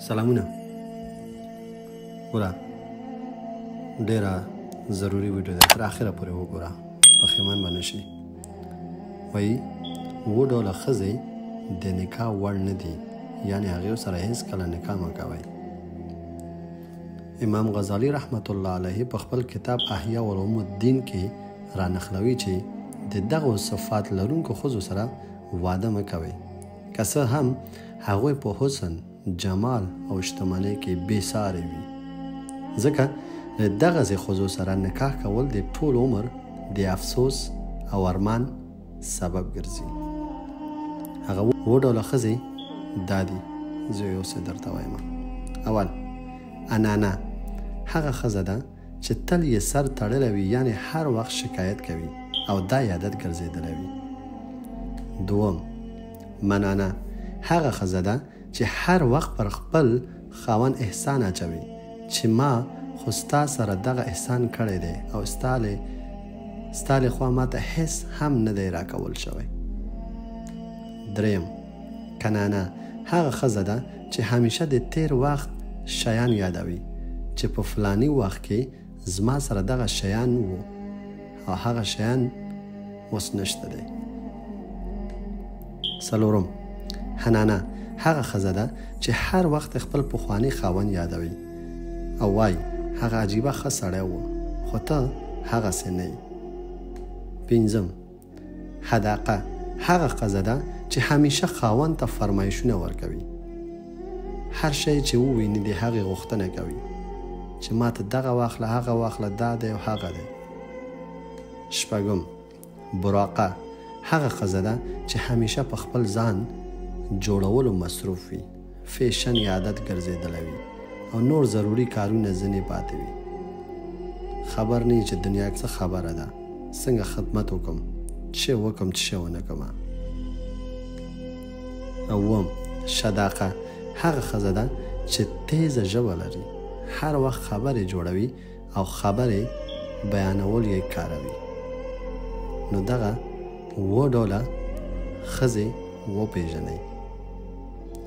سلامونه. ګوره ډیره ضروري ویډیو ده، تر اخره پورې وګوره، پښیمان به نه شي. وایي اووه ډوله ښځې د نکاح وړ نه دي، یعنې هغې سره هېڅکله نکاح مه کوئ. امام غزالي رحمت الله علیه په خپل کتاب احیا علوم الدین کې رانقلوي چې د دغو صفات لرونکو ښځو سره واده مه کوئ، که څه هم هغوی په حسن، جمال او شتمنۍ کې بې سارې وي، ځکه له دغسې ښځو سره نکاح کول د ټول عمر د افسوس او ارمان سبب ګرځي. هغه اووه ډوله ښځې دا دي، زه یو څه درته وایم. اول، انانه هغه ښځه ده چې تل یې سر تړلی وي، یعنې هر وخت شکایت کوي او دا یې عادت ګرځېدلی وي. دوم، منانه هغه ښځه ده چې هر وخت پر خپل خاوند احسان اچوي چې ما خو ستا سره دغه احسان کړی دی او ستا له خوا ماته هیڅ هم نه دی راکول شوی. دریم، کنانه هغه ښځه ده چې همیشه د تیر وخت شیان یادوي چې په فلاني وخت کې زما سره دغه شیان وو او هغه شیان اوس نشته دی. څلورم، حنانه هغه ښځه ده چې هر وخت خپل پخوانی خاوند یادوي او وایي هغه عجیبه ښه سړی و، خو ته هغسې نه یې. پنځم، حداقه هغه ښځه ده چې همیشه خاوند ته فرمایشونه ورکوي، هر شی چې وویني د هغې غوښتنه کوي چې ماته دغه واخله، هغه واخله، دا دی او هغه دی. شپږم، براقه هغه ښځه ده چې همیشه په خپل ځان جوړولو مصروف وي، فیشن یې عادت ګرځېدلی وي او نور ضروري کارونه ځینې پاتې وي. خبر نه چې دنیا کې څه خبره ده، څنګه خدمت وکم، څه وکم، څه ونه کړم. اووم، شداقه هغه ښځه ده چې تیزه ژبه لري، هر وخت خبرې جوړوي او خبرې بیانول یې کاروي. نو دغه اووه ډوله ښځې وپېژنئ.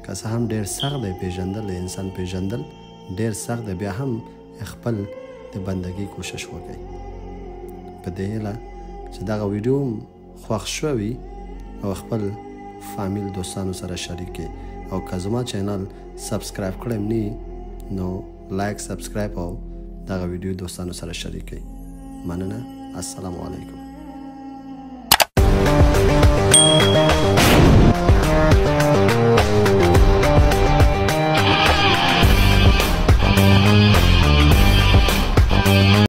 که څه هم ډېر سخت دی پېژندل، د انسان پېژندل ډېر سخت دی، بیا هم خپل د بندګۍ کوشش وکړئ. په دې هیله چې دغه ویډیو خوښ شوی او خپل فامیل دوستانو سره شریک کړئ، او که زما channel subscribe کړی نه نو like، subscribe او دغه ویډیو دوستانو سره شریک کړئ. مننه. السلام علیکم.